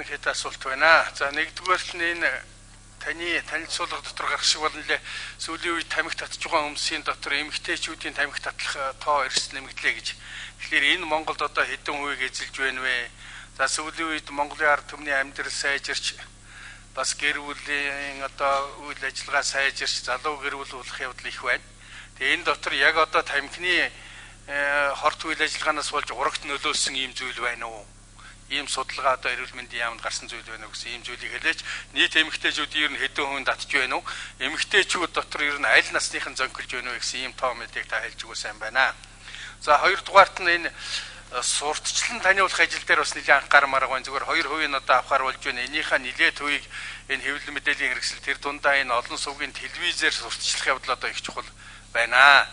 Хэд асуулт байна. За, нэгдүгээрт нь энэ таны танилцуулга дотор гарах шиг болно лээ. Сүүлийн үед тамхи татж байгаа хүмүүсийн дотор эмэгтэйчүүдийн тамхи татлах тоо эрс нэмэгдлээ гэж. Тэгэхээр энэ Монголд одоо хэдэн хувийг эзэлж байна вэ? За, сүүлийн үед Монголын ард түмний амьдрал сайжирч, бас гэр бүлийн одоо үйл ажиллагаа сайжирч, залуу гэр бүл болох явдал их байна. Тэгээ энэ дотор яг одоо тамхины хорт үйл ажиллагаанаас болж урагт нөлөөлсөн ийм зүйл байна уу? Ийм судалгаа одоо эрүүл мэндийн яамд гарсан зүйл байна уу гэсэн ийм зүйлийг хэлээч. Нийт эмэгтэйчүүд ер нь хэдэн хувийн татж байна уу? Эмэгтэйчүүд дотор ер нь аль насныхан зөнхөлж байна уу гэсэн ийм тоо мэдээг та хэлж өгөө сайн байна. За, хоёрдугаарт нь энэ сурталчлан таниулах ажил дээр бас нэлээд анхаармаар байгаа. Зүгээр 2% нь одоо авахар болж байна. Энийхээ нэлээд хувийг энэ хэвлэл мэдээллийн хэрэгсэл, тэр дундаа энэ олон сувгийн телевизээр сурталчлах явдал одоо их чухал байна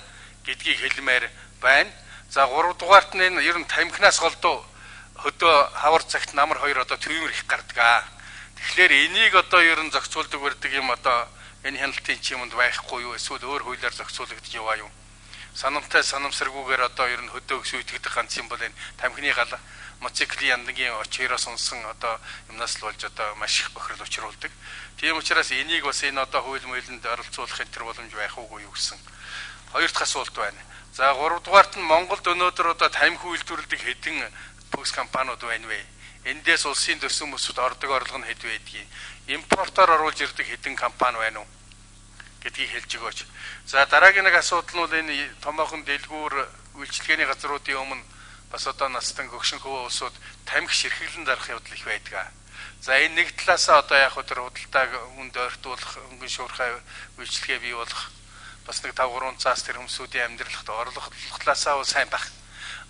гэдгийг хэлмээр байна. За, гуравдугаарт нь энэ ер нь тамхинаас голдуу хөдөө хавар цагт намар хоёр одоо түймэр их гардаг. Тэгэхээр энийг одоо ер нь зохицуулдаг барьдаг юм одоо энэ хяналтын чимэнд байхгүй юу? Эсвэл өөр хуулиар зохицуулагдаж яваа юу? Санамтай санамсаргүйгээр одоо ер нь хөдөөх сүйтгэдэг ганц юм бол энэ тамхины гал, мотоциклийн яндангийн очироос унсан одоо юмнаас л болж одоо маш их бохирол учруулдаг. Тийм учраас энийг бас энэ одоо хууль муулинд оролцуулах энэ төр боломж байх уугүй юу гэсэн хоёр дахь асуулт байна. За, гуравдугаарт нь Монголд өнөөдөр одоо тамхи үйлдвэрлэдэг хэдэн төгс компаниуд байна вэ? Эндээс улсын төсвөн мөсөд ордог орлого нь хэд байдгийг, импортоор оруулж ирдэг хэдэн компани байна уу гэдгийг хэлж өгөөч. За, дараагийн нэг асуудал нь бол энэ томоохон дэлгүүр үйлчилгээний газруудын өмнө бас одоо настан гөгшин хөвөө улсууд тамхи ширхэглэн зарах явдал их байдаг. За, энэ нэг талаасаа одоо яг тэр худалдааг үнд ойртуулах, өнгөн шуурхай үйлчилгээ бий болох, бас нэг 5 3 цаас тэр хүмүүсүүдийн амьдралд орлого талаасаа бол сайн байх.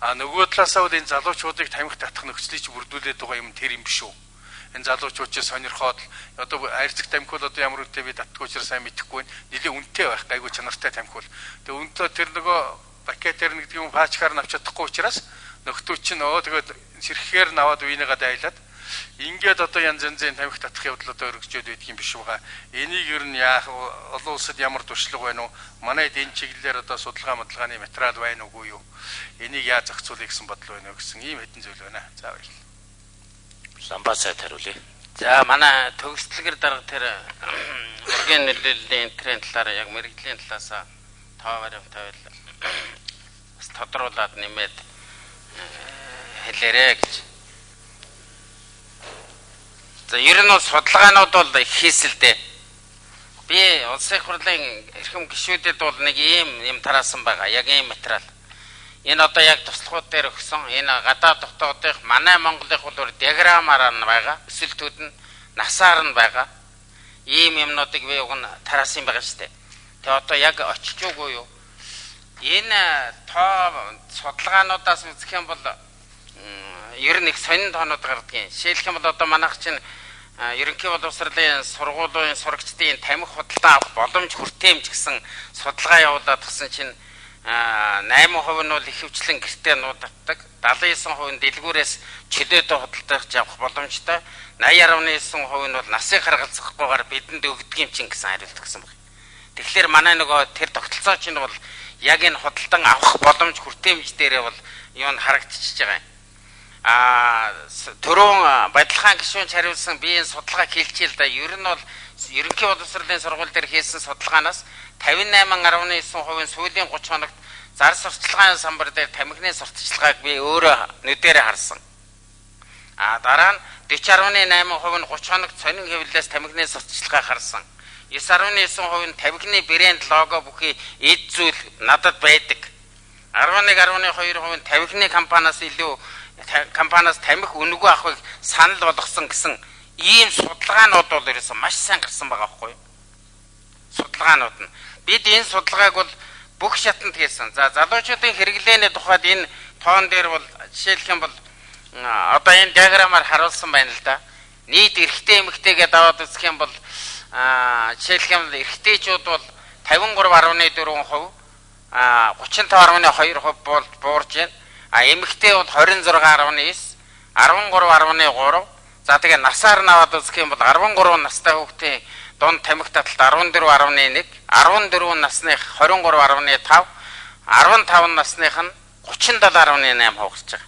А нөгөө талаасаа бол энэ залуучуудыг тамхи татах нөхцөлийг ч бүрдүүлээд байгаа юм тэр юм биш үү? Энэ залуучууд ч сонирхоод одоо хайрцаг тамхи бол одоо ямар үнэтэй би татдаггүй учраас сайн мэдэхгүй байна. Нилээ үнэтэй байх, гайгүй чанартай тамхи бол. Тэгээ үнэтэй тэр нөгөө пакетээр нэгдэг юм паачкаар нь авч чадахгүй учраас нөхдүүд чинь өө тэгээд сэрхэхээр нь аваад үеийнхээ дайлаад ингээд одоо янз янзын тамхи татах явдал одоо өргөжөөд байдаг юм биш байгаа. Энийг ер нь яах, олон улсад ямар туршлага байна уу? Манайд энэ чиглэлээр одоо судалгаа мадалгааны материал байна уугүй юу? Энийг яаж зохицуулъя гэсэн бодол байна уу гэсэн ийм хэдэн зүйл байна. За, баярлалаа. Ламбаа сайд хариулъя. За, манай төгсдөлгөр дарга тэр ургийн нөлөөллийн энтрийн талаар яг мэрэгжлийн талаас тоо баримт тавил бас тодруулаад нэмээд хэлээрэ гэж. За, ер нь бол судалгаанууд бол их хийсэл дээ. Би улсын их хурлын эрхэм гишүүдэд бол нэг ийм юм тараасан байгаа. Яг ийм материал. Энэ одоо яг туслахууд дээр өгсөн. Энэ гадаад дотоодынх, манай Монголынх бол диаграммаар нь байгаа. Өсөлтүүд нь насаар нь байгаа. Ийм юмнуудыг би уг нь тараасан байгаа шүү дээ. Тэгээ одоо яг очиж үгүй юу? Энэ тоо судалгаануудаас үзэх юм бол ер нь их сонин тоонууд гардгийн. Жишээлх юм бол одоо манайх чинь ерөнхий боловсролын сургуулийн сурагчдын тамхи худалдан авах боломж хүртээмж гэсэн судалгаа явуулаад гисэн чинь 8% нь бол ихэвчлэн гэртээ нууд татдаг, 79% нь дэлгүүрээс чөлөөтэй худалдаж авах боломжтой, 80.9% нь бол насыг харгалзахгүйгээр бидэнд өгдөг юм чинь гэсэн хариулт өгсөн байна. Тэгэхээр манай нөгөө тэр тогтолцоо чинь бол яг энэ худалдан авах боломж хүртээмж дээрээ бол юу нь харагдчихж байгаа юм. А түрүүн Бадилхан гишүүнч хариулсан би энэ судалгаа хэлчихээ л да. Ер нь бол ерөнхий боловсролын сургууль дээр хийсэн судалгаанаас 58.9% сүүлийн 30 хоногт зар сурталчилгааны самбар дээр тамхины сурталчилгааг би өөрөө нүдэрээ харсан. А дараа нь 40.8% нь 30 хоногт сонин хэвлэлээс тамхины сурталчилгаа харсан. 9.9% нь тамхины брэнд лого бүхий эд зүйл надад байдаг. 11.2% нь тамхины компаниас илүү компаниас тамхи үнэгүй авахыг санал болгосон гэсэн ийм судалгаанууд бол ерөөсөн маш сайн гарсан байгаа байхгүй юу? Судалгаанууд нь. Бид энэ судалгааг бол бүх шатанд хийсэн. За, залуучуудын хэрэглээний тухайд энэ тоон дээр бол жишээлх юм бол одоо энэ диаграммаар харуулсан байна л да. Нийт эрэгтэй эмэгтэйгээ даваад үзэх юм бол жишээлх юм бол эрэгтэйчүүд бол 53.4%, 35.2% бол буурж байна. А эмэгтэй бол 26.9, 13.3. За, тэгээ насаар наваад үзэх юм бол 13 настай хүүхдийн дунд тамхи таталт 14.1, 14 насных 23.5, 15 насных нь 37.8% гарч байгаа.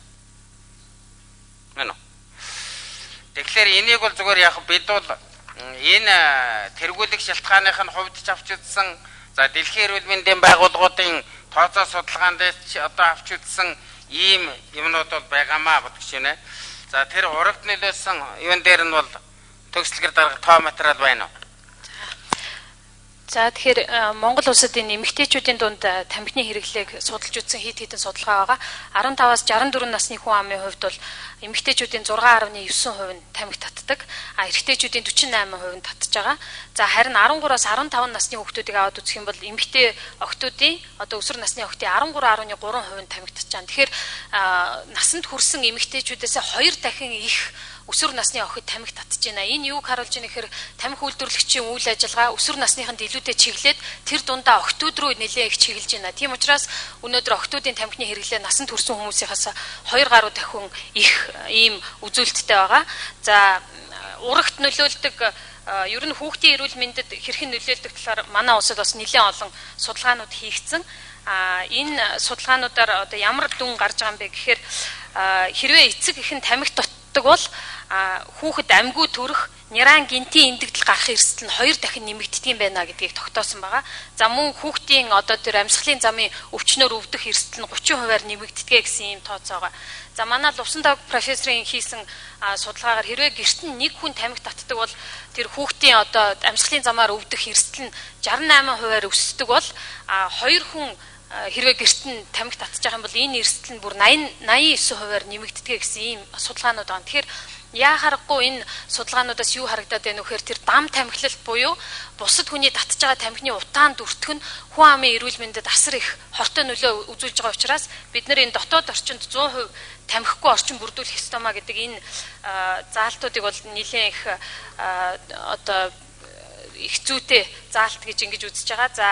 Мэн үү? Тэгэхээр энийг бол зүгээр яг бид бол энэ тэргүүлэх шалтгааных нь хувьд ч авч үзсэн. За дэлхийн эрүүл мэндийн байгууллагуудын тооцоо судалгаан дээр ч одоо авч үзсэн ийм юмнууд бол байгаамаа бодож байна. За тэр урагт нөлөөлсөн юун дээр нь бол төгслөгөр дарга тоо материал байна уу? За тэгэхээр Монгол улсад энэ эмэгтэйчүүдийн дунд тамхины хэрэглээг судалж үзсэн хэд хэдэн судалгаа байгаа. 15-аас 64 насны хүн амын хувьд бол эмэгтэйчүүдийн 6.9% нь тамхи татдаг, а эрэгтэйчүүдийн 48% нь татж байгаа. За харин 13-аас 15 насны хүүхдүүдийг аваад үзэх юм бол эмэгтэй охтуудын одоо өсвөр насны охтын 13.3% нь тамхи татж байгаа. Тэгэхээр насанд хүрсэн эмэгтэйчүүдээс 2 дахин их өсвөр насны охид тамхи татж байна. Энэ юуг харуулж байна гэхээр тамхи үйлдвэрлэгчийн үйл ажиллагаа өсвөр насныханд илүүтэй чиглээд тэр дундаа охтууд руу нэлээд их чиглэж байна. Тийм учраас өнөөдөр охтуудын тамхины хэрэглээ насанд хүрсэн хүмүүсийнхээс 2 гаруй дахин их ийм үзүүлэлттэй байгаа. За урагт нөлөөлдөг ер нь хүүхдийн эрүүл мэндэд хэрхэн нөлөөлдөг талаар манай улсад бас нэлээд олон судалгаанууд хийгдсэн. Энэ судалгаануудаар одоо ямар дүн гарч байгаа юм бэ гэхээр хэрвээ эцэг эх нь тамхи татдаг бол хүүхэд амьгүй төрөх няран гинтийн эндэгдэл гарах эрсдэл нь 2 дахин нэмэгддэг юм байна гэдгийг тогтоосон байгаа. За мөн хүүхдийн одоо тэр амьсгалын замын өвчнөөр өвдөх эрсдэл нь 30%-аар нэмэгддэг гэсэн ийм тооцоо байгаа. За манай Лувсандаг профессорын хийсэн судалгаагаар хэрвээ гэрт нь нэг хүн тамхи татдаг бол тэр хүүхдийн одоо амьсгалын замаар өвдөх эрсдэл нь 68%-аар өсдөг бол хоёр хүн хэрвээ гэрт нь тамхи татчих юм бол энэ эрсдэл нь бүр 80 89%-аар нэмэгддэг гэсэн ийм судалгаанууд байна. Тэгэхээр яа харахгүй энэ судалгаануудаас юу харагдаад байна вэ гэхээр тэр дам тамхилалт буюу бусад хүний татж байгаа тамхины утаанд өртөх нь хүн амын эрүүл мэндэд асар их хортой нөлөө үзүүлж байгаа учраас бид нар энэ дотоод орчинд 100% тамхигүй орчин бүрдүүлэх ёстой маа гэдэг энэ заалтуудыг бол нэлээд их одоо их зүйтэй заалт гэж ингэж үзэж байгаа. За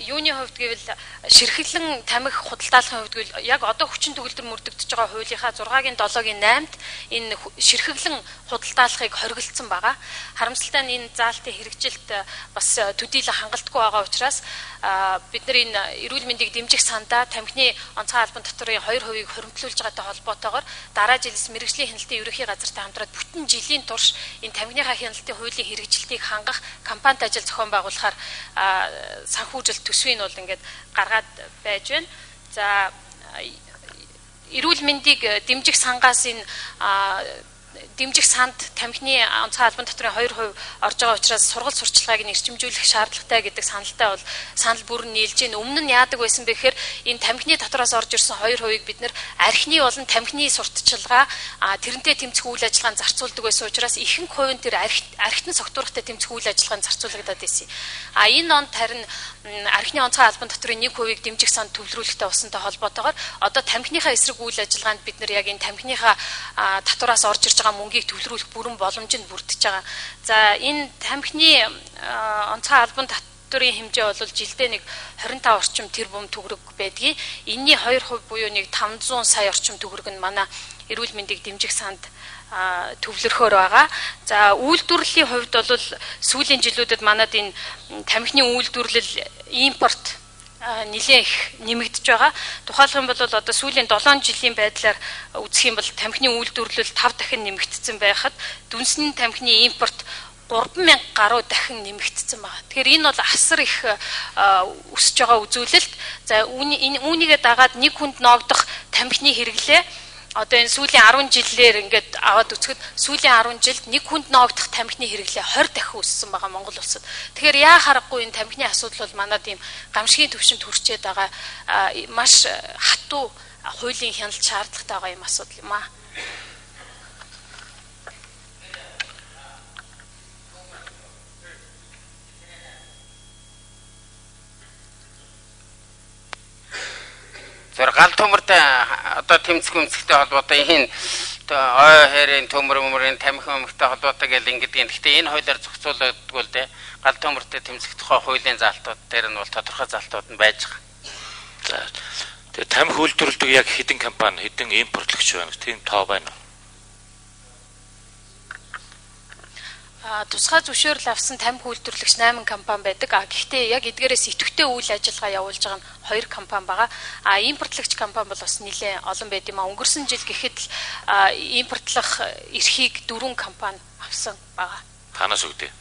юуны хувьд гэвэл ширхлэн тамхи худалдаалахын хувьд гэвэл яг одоо хүчин төгөлдөр мөрдөгдөж байгаа хуулийнхаа 6-гийн 7-гийн 8-д энэ ширхлэн худалдаалахыг хориглосон байгаа. Харамсалтай нь энэ заалтын хэрэгжилт бас төдийлөн хангалтгүй байгаа учраас бид нар энэ эрүүл мэндийг дэмжих сандаа тамхины онцгой албан татварын 2%-ийг хуримтлуулж байгаатай холбоотойгоор дараа жилээс мэргэжлийн хяналтын ерөнхий газартай хамтраад бүтэн жилийн турш энэ тамхиныхаа хяналтын хуулийн хэрэгжилтийг хангах кампанит ажил зохион байгуулахаар санхүүжилт төсвийг нь бол ингээд гаргаад байж байна. За эрүүл мэндийг дэмжих сангаас энэ дэмжих санд тамхины онцгой албан татварын 2% орж байгаа учраас сургалт сурчлагыг нь эрчимжүүлэх шаардлагатай гэдэг саналтай бол санал бүрэн нийлж байна. Өмнө нь яадаг байсан бэ гэхээр энэ тамхины татвараас орж ирсэн 2%-ыг бид нэр архины болон тамхины сурталчилгаа тэрнтэй тэмцэх үйл ажиллагаанд зарцуулдаг байсан учраас ихэнх хувь нь тэр архитан согтуурахтай тэмцэх үйл ажиллагаанд зарцуулагдаад байсан. Энэ онд харин архины онцгой албан татварын 1%-ыг дэмжих санд төвлөрүүлэхтэй болсонтой холбоотойгоор одоо тамхиныхаа эсрэг үйл ажиллагаанд бид нар яг энэ тамхиныхаа татвараас орж ирж байгаа мөнгийг төвлөрүүлэх бүрэн боломжинд бүрдэж байгаа. За энэ тамхины онцгой албан татварын хэмжээ бол жилдээ нэг 25 орчим тэрбум төгрөг байдгийг. Энийний 2% буюу нэг 500 сая орчим төгрөг нь манай эрүүл мэндийг дэмжих санд төвлөрөхөөр байгаа. За үйлдвэрлэлийн хувьд бол сүүлийн жилүүдэд манад энэ тамхины үйлдвэрлэл импорт нэлээд их нэмэгдэж байгаа. Тухайлах юм бол одоо сүүлийн 7 жилийн байдлаар үзэх юм бол тамхины үйлдвэрлэл 5 дахин нэмэгдсэн байхад дүнсний тамхины импорт 3000 гаруй дахин нэмэгдсэн байгаа. Тэгэхээр энэ бол асар их өсөж байгаа үзүүлэлт. За үүнийгээ дагаад нэг хүнд ноогдох тамхины хэрэглээ одоо энэ сүүлийн 10 жилээр ингээд аваад үзэхэд сүүлийн 10 жилд нэг хүнд ноогдох тамхины хэрэглээ 20 дахин өссөн байгаа Монгол улсад. Тэгэхээр яа харахгүй энэ тамхины асуудал бол манад ийм гамшигын түвшинд хүрчээд байгаа маш хатуу хуулийн хяналт шаардлагатай байгаа юм асуудал юм аа. Зөв гал төмөртэй одоо тэмцэх өмцгтэй холбоотой энэ ой хэрийн төмөр мөрийн тамхи өмхтэй холбоотой гэл ингэдэг. Гэхдээ энэ хуулиар зохицуулагддаггүй л дээ. Гал төмөртэй тэмцэх тухай хуулийн заалтууд дээр нь бол тодорхой заалтууд нь байж байгаа. За тэгээ тамхи үйлдвэрлэдэг яг хэдэн компани, хэдэн импортлогч байна? Тийм тоо байна уу? Тусгай зөвшөөрөл авсан тамхи үйлдвэрлэгч 8 компани байдаг. Гэхдээ яг эдгээрээс идэвхтэй үйл ажиллагаа явуулж байгаа нь 2 компани байгаа. Импортлагч компани бол бас нэлээд олон байд юм а. Өнгөрсөн жил гэхэд л импортлох эрхийг 4 компани авсан байгаа. Танаас өгдөө.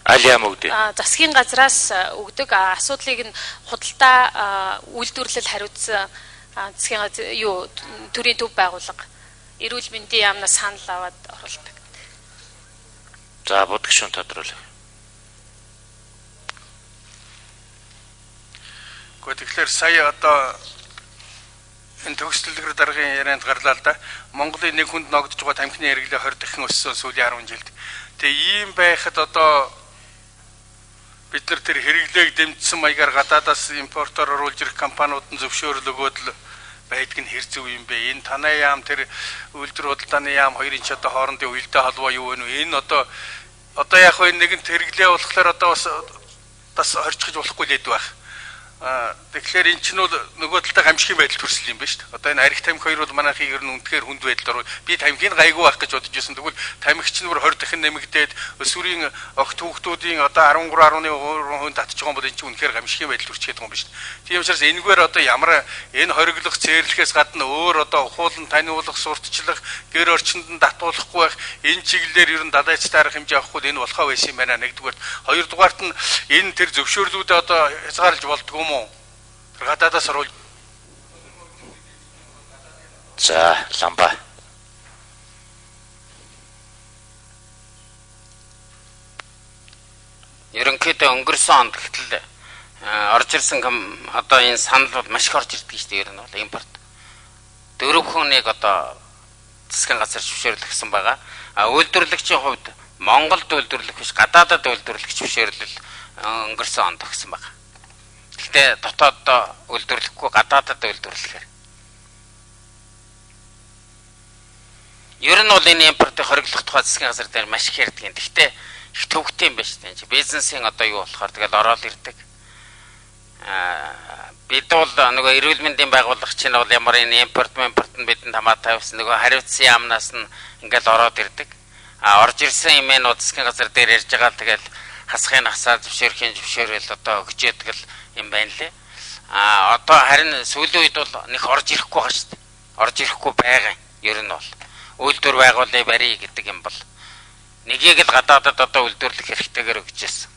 Аль яам өгдөө? Засгийн газраас өгдөг. Асуудлыг нь худалдаа үйлдвэрлэл хариуцсан засгийн газар төрийн төв байгууллага эрүүл мэндийн яамнаас санал аваад оруулдаг. За будагшин тодруулах. Гэхдээ тэгэхээр сая одоо энэ төгс дэлгэр даргын ярианд гарлаа л да. Монголын нэг хүнд ногдож байгаа тамхины хэрэглээ 20 дахин өссөн сүүлийн 10 жилд. Тэгээ ийм байхад одоо бид нар тэр хэрэглээг дэмжсэн маягаар гадаадаас импортоор оруулж ирэх компаниуд нь зөвшөөрөл өгөөд л байдаг нь хэр зөв юм бэ? Энэ танай яам тэр үйлдвэр худалдааны яам хоёрын ч одоо хоорондын уялдаа холбоо юу вэ? Энэ одоо яг хөө нэгэнт хэрэглээ болохоор одоо бас хорчих болохгүй л хэд байх. Тэгэхээр эн чинь бол нөгөө талдаа гамшигын байдал төрсөл юм байна шүү дээ. Одоо энэ арх тамхи хоёр бол манайхыг ер нь үнэхээр хүнд байдалд орвол би тамхиг гайгүй байх гэж бодож байсан. Тэгвэл тамхи чинь бүр 20 дахин нэмэгдээд өсвөрийн огт хүүхдүүдийн одоо 13.3% татчих юм бол эн чинь үнэхээр гамшигын байдал төрчихээд байгаа юм байна шүү дээ. Тийм учраас энэгээр одоо ямар энэ хориглох цээрлэхээс гадна өөр одоо ухуулан таниулах, сурталчлах, гэр орчинд нь татуулахгүй байх энэ чиглэлээр ер нь далайцтай арга хэмжээ авахгүй энэ болохоо байсан юм байна нэгдүгээр. Хоёрдугаарт нь энэ тэр зөвшөөрлүүдээ одоо хязгаарлаж болдгоо юм уу? Гадаадаас оруулж. За, ламба. Ерөнхийдөө өнгөрсөн онд гэтэл орж ирсэн одоо энэ санал бол маш их орж ирдэг шүү дээ. Ер нь бол импорт. 4 хүнийг одоо засгийн газар зөвшөөрлөгсөн байгаа. А үйлдвэрлэгчийн хувьд Монголд үйлдвэрлэх биш гадаадад үйлдвэрлэх зөвшөөрлөл өнгөрсөн онд өгсөн байгаа. Гэхдээ дотооддоо үйлдвэрлэхгүй гадаадад үйлдвэрлэхээр. Ер нь бол энэ импортыг хориглох тухай засгийн газар дээр маш их ярьдаг юм. Гэхдээ их төвөгтэй юм байна шүү дээ. Бизнесийн одоо юу болохоор тэгэл ороод ирдэг. Бид бол нөгөө эрүүл мэндийн байгууллага чинь бол ямар энэ импорт нь бидэнд хамаатай байсан. Нөгөө хариуцсан яамнаас нь ингээл ороод ирдэг. Орж ирсэн юм нь засгийн газар дээр ярьж байгаа л тэгэл хасахын хасаа зөвшөөрхийн зөвшөөрөл одоо өгч яадаг л юм байна лээ. Одоо харин сүүлийн үед бол нэг орж ирэхгүй байгаа шүү дээ. Орж ирэхгүй байгаа. Ер нь бол үйлдвэр байгуулъя барья гэдэг юм бол нэгийг л гадаадад одоо үйлдвэрлэх хэрэгтэйгээр өгчээсэн.